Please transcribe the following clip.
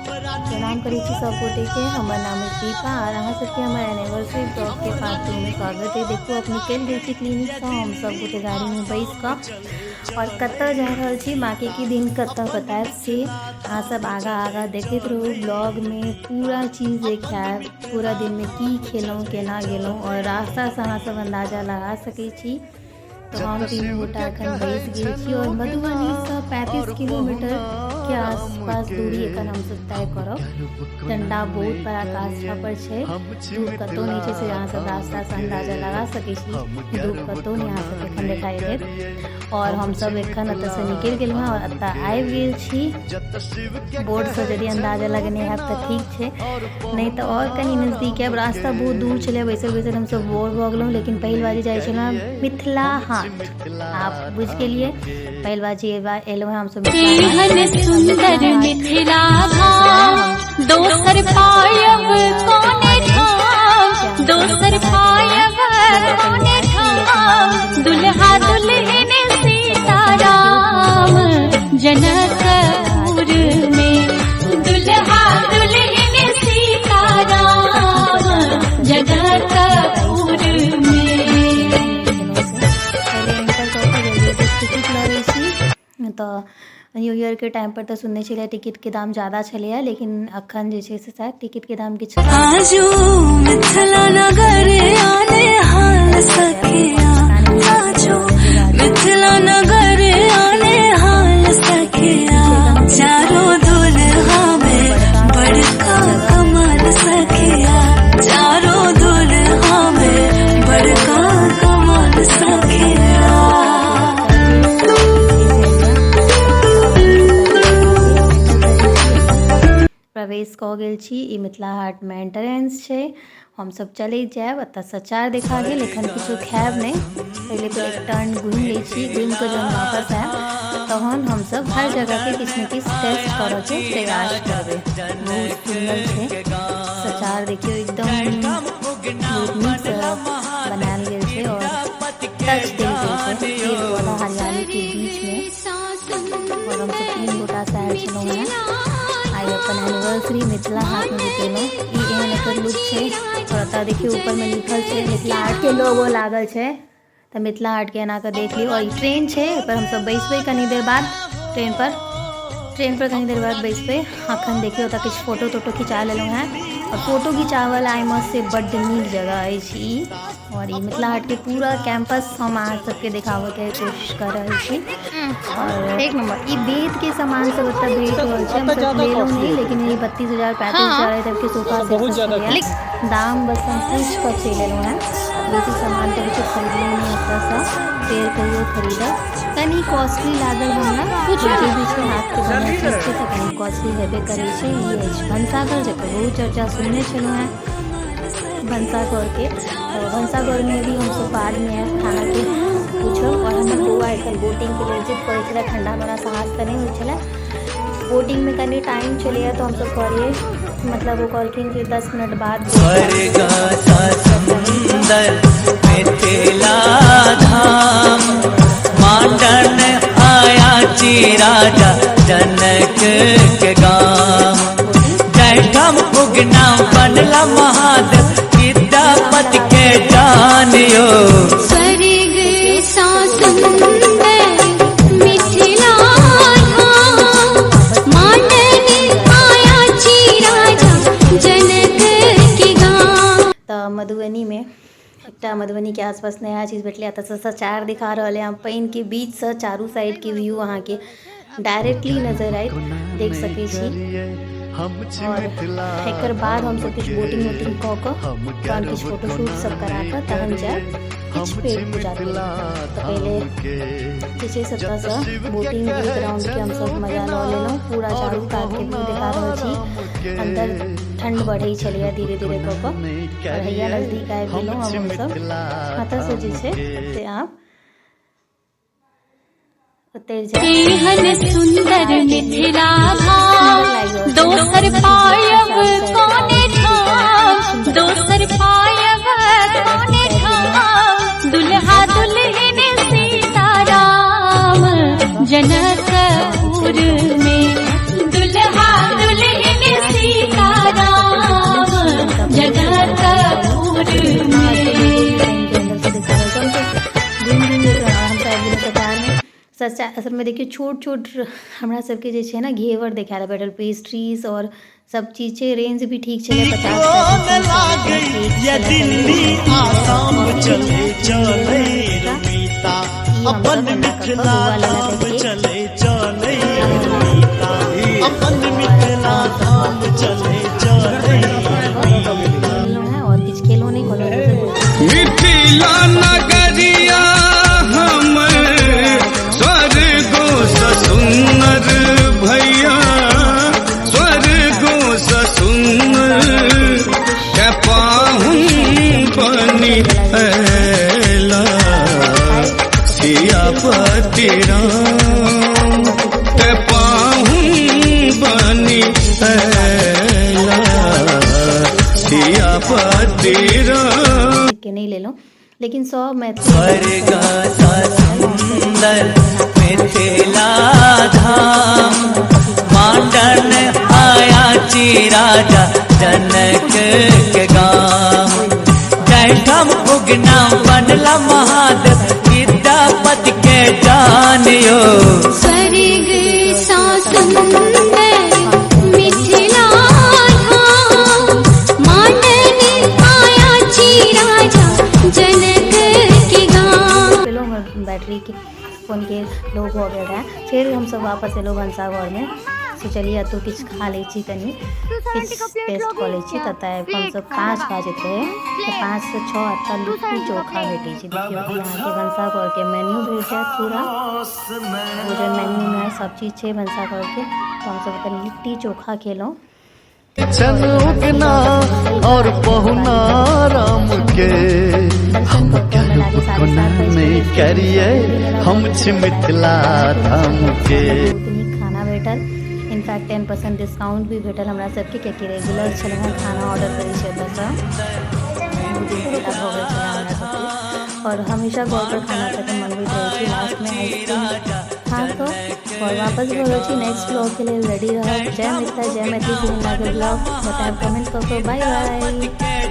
प्रणाम करै छी सब गोटे के। हमर नाम अछि दीपा और अहाँ सबके हमर एनिवर्सरी ब्लॉग के पार्ट 2 में स्वागत है। देखो अब निकलि गेल छी क्लिनिक से, हम सब गोटे गाड़ी में बैस कऽ और कतऽ जा रहल छी बाकी के दिन कतऽ बतायब से अहाँ सब आगा आगा देखैत रहू। ब्लॉग में पूरा चीज देखायब, पूरा दिन में की खेलहुँ केना गेलहुँ और रास्ता से अहाँ सब अंदाजा लगा सकै छी। तो हम तीन गोटा एखन बैस गेल छी और मधुबनीसँ 35 किलोमीटर के आसपास दूरी एखन हमसब तय करब। ठंडा बहुत पराकाष्ठा पर छै, धूप कतौ नहि छै, से अहाँ सब रास्तासँ अंदाजा लगा सकै छी। धूप कतौ नहि अहाँ सबके एखन देखाई देत। और हमसब एखन एतऽसँ निकलि गेलहुँ हँ और एतऽ आबि गेल छी। बोर्डसँ यदि अंदाजा लगने हैत तऽ ठीक छै, नहि तऽ और कनि नजदीक आयब। रास्ता बहुत दूर छलै, बैसल बैसल हमसब बोर भऽ गेलहुँ। लेकिन पहिल बार जे जाइ छलहुँ मिथिला हाट, आप बुझि गेलियै, पहिल बार जे एलहुँ हँ हमसब एहन सुंदर मिथिला धाम दोसर पायब कोने ठाम, दोसर पायब कोने ठाम, दुल्हा दुल्हन सीताराम जनकपुर में, दुल्हा दुल्हन सीताराम जनकपुर में। पहिले एंटर कऽ कऽ जल्दी टिकट लऽ लै छी। तऽ न्यू ईयरके टाइमपर तऽ सुनने छलियै टिकटके दाम ज्यादा छलैए, लेकिन अखन जे छै से शायद टिकटके दाम किछु आजू मिथिला नगर आने हाल सखिया, आजू मिथिला नगर आने हाल सखिया, चारों दुल्हा में बड़का कमाल सखिया, चारों दुल्हा में बड़का कमाल सखिया। प्रवेश कऽ गेल छी। ई मिथिला हाटमे एंट्रेंस छै। हमसब चलैत जायब। एतऽ सचार देखा गेल, एखन किछो खायब नहि, पहिले तऽ एक टर्न घुमि लै छी। घुमि कऽ जहन वापस आयब तहन हमसब हर जगहके किछु ने किछु टेस्ट करऽके प्रयास करबै। बहुत सुन्दर छै सचार, देखियौ एकदम बहुत नीकसँ बनायल गेल छै और टच देल गेल छै पेड़ पौधा हरियालीके बीचमे। और हमसब 3 गोटासँ आयल छलहुँ हेँ, आइ अपन एनिवर्सरी मिथिला हाटमे बितेलहुँ। ई एहन एकर लुक छै। और एतऽ देखियौ ऊपरमे लिखल छै मिथिला हाटके लोगो लागल छै, तऽ मिथिला हाटके एना कऽ देख लियौ। और ई ट्रेन छै, एहिपर हमसब बैसबै कनी देर बाद। ट्रेन पर कनी देर बाद बैसबै। अखन देखियौ ओतऽ किछु फोटो तोटो खिचा लेलहुँ हेँ और फोटो घिचावल आइमे से बड्ड नीक जगह अछि ई। और ई मिथिला हाटके पूरा कैंपस हम अहाँ सबके देखाबऽके कोशिश कऽ रहल छी। और एक नंबर ई बेंत के सामान सब ओतऽ भेट रहल छै। हमसब लेलहुँ नहि, लेकिन ई 32,000 35,000 एहि टाइपके सोफा सेट बहुत सब ज्यादा छलैए। दाम बस हम पूछि कऽ चलि एलहुँ हेँ, बेसी सामान तऽ किछु खरीदलहुँ नहि एतऽसँ, फेर कहियो खरीदब। कनि कॉस्टली लागल हमरा, जे भी छै हाथके बनल चीज छै तऽ कनि कॉस्टली हेबे करै छै। ई अछि भनसाघर, जकर बहुत चर्चा सुनने छलहुँ हेँ भनसाघरके। तऽ भनसाघरमे भी हमसब बादमे आयब, खानाके पूछब। और हमर बौआ एखन बोटिंगके लेल जिद करै छलै। ठण्डामे ओना साहस तऽ नहि होइ छलै। बोटिंगमे कनि टाइम छलैए तऽ हमसब कहलियै, मतलब ओ कहलखिन जे 10 मिनट बाद। सुंदर मिथिला धाम मांडन आया ची राजा जनक के गाम, जैठाम उगना बनला महादेव विद्यापति के जानियो। स्वर्ग सा सुंदर मिथिला धाम मांडन आया ची राजा जनक के गाम। तऽ मधुबनीमे एकटा मधुबनीके आसपास नया चीज भेटलै। एतऽसँ सचार दिखा रहल है। पानिके बीचसँ चारू साइडके व्यू अहाँके डायरेक्टली नजर आयत, देख सकै छी। और एकर बाद हमसब किछु बोटिंग वोटिंग कऽ कऽ तहन किछु फोटोशूट सब करा कऽ तहन जायब किछु पेट पूजा लेल। तऽ पहिले जे छै से एतऽसँ बोटिंग एक राउंडके हमसब मजा लऽ लेलहुँ। पूरा चारू कातके व्यू देखा रहल छी। अन्दर ठण्ड बढ़ै छलैए धीरे धीरे कऽ कऽ और हैया नजदीक आबि गेलहुँ। आब हमसब एतऽसँ जे छै से आब उतरि जायब। एहन सुंदर मिथिला धाम दोसर पायब कोने ठाम, दोसर पायब कोने ठाम, दुल्हा दुल्हन सीताराम जनकपुर में, दुल्हा दुल्हन सच्चा असलमे देखियौ, छोट छोट हमरा सबके जे छै ने घेवर देखायल भेटल, पेस्ट्रीज और सब चीज छै। रेंज भी ठीक छलै, 50 कोन लागै ये दिल्ली आसाम, चले चले रमिता, अपन मिथिला धाम, चले चले रमिता, अपन मिथिला धाम, चले चले रमिता। हैं और किछु खेलहुँ नहि, कहलहुँ। मिथिला नगरिया हमर स्वर्गो स सुन्नर भैया, स्वर्गो स सुन्नर के पाहुन बनि अयला, सियापति राम के पाहुन बनि अयला, सियापति राम। के नहि लेलहुँ, लेकिन सब मैथिली स्वर्ग सुन्दर मिथिला धाम, मांडन आयाची राजा जनक के गाम। जैठाम उगना बनला महादेव, विद्यापति के जानियो। स्वर्ग सा सुंदर मिथिला धाम, मांडन आयाची राजा जनक के गाम। पेलहुँ, हमर बैटरीके फोनके लो भऽ गेल रहए। फेर हमसब वापस एलहुँ भनसाघरमे। सोचलियै एतहु किछु खा लै छी, कनि किछु टेस्ट कऽ लै छी। ततऽ आबि कऽ हमसब 5 बाजैत रहै, तऽ 5 से 6 एतऽ लिट्टी चोखा भेटै छै। देखियौ, ई अहाँके भनसाघरके मेन्यू भेट जायत पूरा। भोजन मेन्यूमे सब चीज छै भनसाघरके। तऽ हमसब एतऽ लिट्टी चोखा खेलहुँ। छन उगना और पहुना राम के, हम करब कोना नहि करियै, हम छी मिथिला धाम के। बहुत नीक खाना भेटल। इनफैक्ट 10% डिस्काउंट भी भेटल हमरा सबके, कियाकि रेगुलर छलहुँ हँ, खाना ऑर्डर करै छी एतऽसँ। बहुत दिन भऽ गेल छलै हमरा सबके आओर हमेशा घर पर खाना खाके मनबैत रहै छी। लास्टमे आइसक्रीम खा कऽ घर वापस भऽ गेल छी। नेक्स्ट ब्लॉगके लेल रेडी रहब। जय मिथिला, जय मैथिली। केहन लागल ब्लॉग बतायब कमेंट कऽ कऽ। Bye bye.